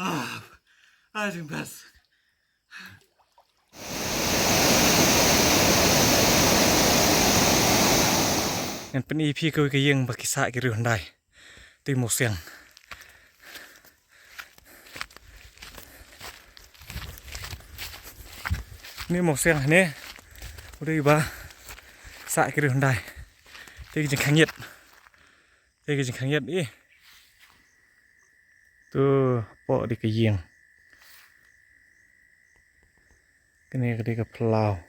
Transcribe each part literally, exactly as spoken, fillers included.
Ah, ah, jing bas. Ngan pyni phi kawei ka ïing ba ki sah ki riew hyndai. Te mawsiang. Ni mawsiang ne. U dei ba sah ki riew hyndai. Te ki jingkhang ïit. Te ki jingkhang ïit ih. Tu, hapoh dei ka ïing. Kane ka dei ka phyllaw.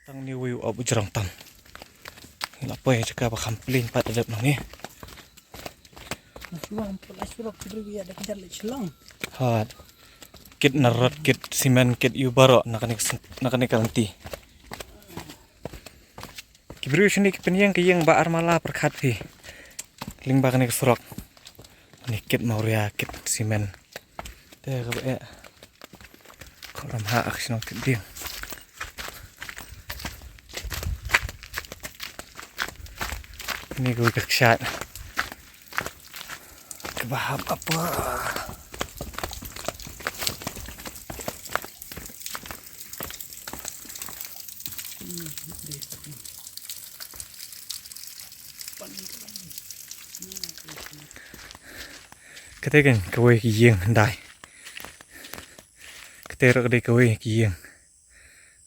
Tang ni wei u ap u jrong tam. Ngi la poi ha jaka ba kham plin pat da dep nangne. Na shuwa, na shuwa ki briew ïa da ka jat leit shlong. Hat. Kit na rot, kit simen, kit ïu baroh na kane ka sen-, na kane ka lynti. Ki briew shane ki pynïeng ka ïing ba ar mala pyrkhat phi. Lyngba kane ka surok. Kane kit mawria, kit simen. Te kaba eh. Khawram ha ak shnong kit dieng. Kane kawei ka kshaid. Kaba hap apa. Kata kan kawei ka ïing hyndai. Kata ruh ka dei kawei ka ïing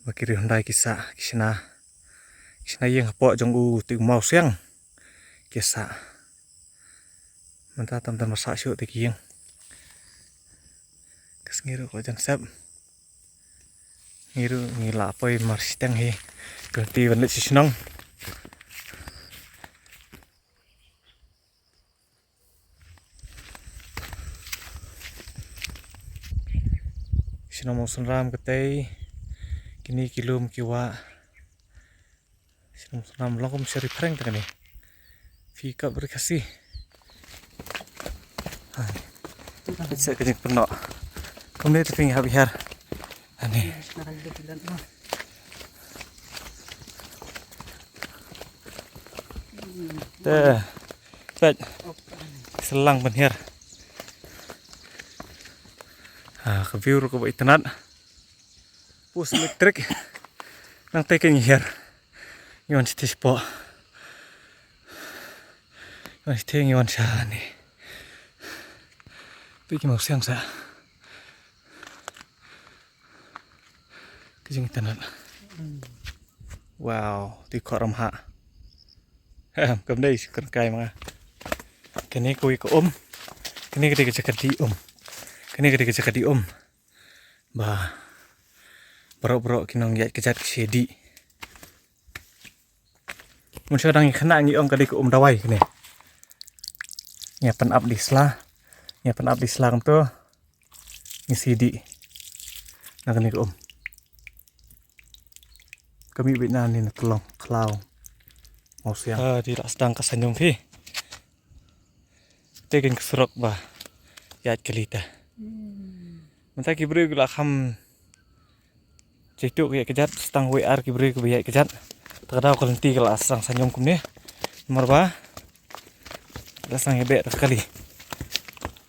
ba ki riew hyndai ki sah, ki shna. Ki shna ïing hapoh jong u te u mawsiang. Ki sah. Mynta tam tam sah shuh te ki ïing. Ka sngi ruh ka jan sep. Ngi ruh ngi la poi marshiteng hi. Ka lynti ban leit sha shnong. Shnong Mawsynram katei. Kine ki lum ki wah. Shnong Mawsynram long kum sha ri phareng ta kane. Phi kap ri Khasi. Hai. Sa ka jingpynnoh. Kumne te phi ngi hap hiar. Ani. Te. Peit. Selang pynhiar. Ha, ka view ruh kaba itynnad. Post electric. Nangta ka ngi hiar. Ngi wan shatei shapoh. Ngi wan shatei ngi wan shane. Tu ki mawsiang sa. Ka jingitynnad. Wow, tu khawram ha. Kam dei shu kren kai ma nga. Kane kawei ka um. Kane ka dei ka jaka dih um. Kane ka dei ka jaka dih um. Ba. Baroh baroh ki nongïaid kjat ki shah dih. Mynshuwa dang ïa kane ngi ong ka dei ka um dawai kane. Ngi pynap dih sla. Ngi pynap dih sla kumto. Ngi shah dih. Na kane ka um. Ka mih beit na ne na tlong khlaw. Mawsiang. Ah, dei la sdang ka saiñum phi. Te kein ka surok ba ïaid kali ta. Mynta ki briew ki la kham jaituh ka ïaid kjat, sa tang wei ar ki briew kiba ïaid kjat. Ta ka daw ka lynti ka la sdang saiñum kumne. Namar ba la sdang ïa beh ta ka kali.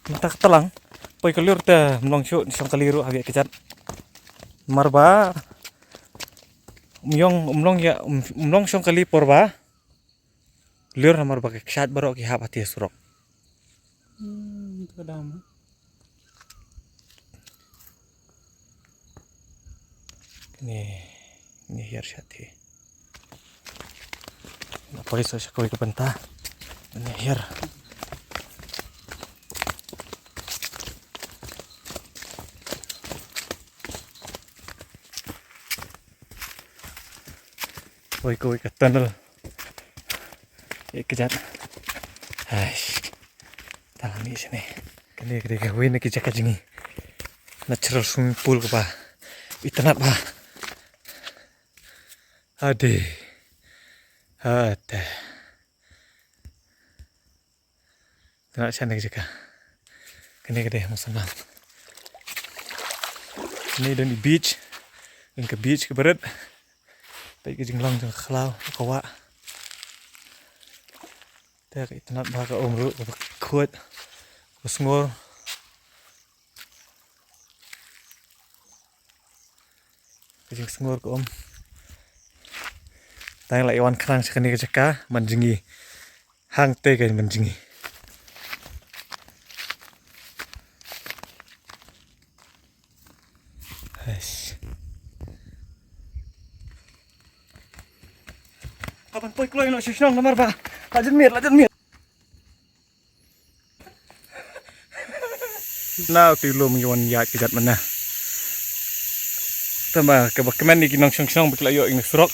Mynta ka tlang poi ka lur te ym long shuh shong kali ruh haba ïaid kjat. Namar ba ym long, ym long ïa, ym, ym long shong kali por ba lur namar ba ki kshaid baroh ki hap hati surok. Hmm, tu ka dam. Kane, kane hiar shatei. Na poi sa sha kawei ka bynta. Kane hiar. Kawei kawei ka tunnel. Ïaid kjat. Hais. Tang ni sini. Kane kane kawei na ki jaka jngi. natural swimming pool kaba itynnad bha. Ade. Ade. Tang sha kane ka jaka. Kane ka dei ha Mawsynram. Kane don i beach. Don ka beach kaba rit. Peit ka jinglong jong ka khlaw ka wah. Te ka itynnad bha, ka um ruh kaba khuid, kaba sngur. Ka jingsngur ka um. Tang la ïa wan khnang sha kane ka jaka ban jngi. Hangtei ka ban jngi. Hais. Kaban poi kloi noh sha shnong namar ba la jan miet, la jan miet. Na u tei lum ngi wan ïaid ka jait mynne. Tangba kaba kmen ïa ki nongshong shnong ba ki la ïoh ïa ki surok.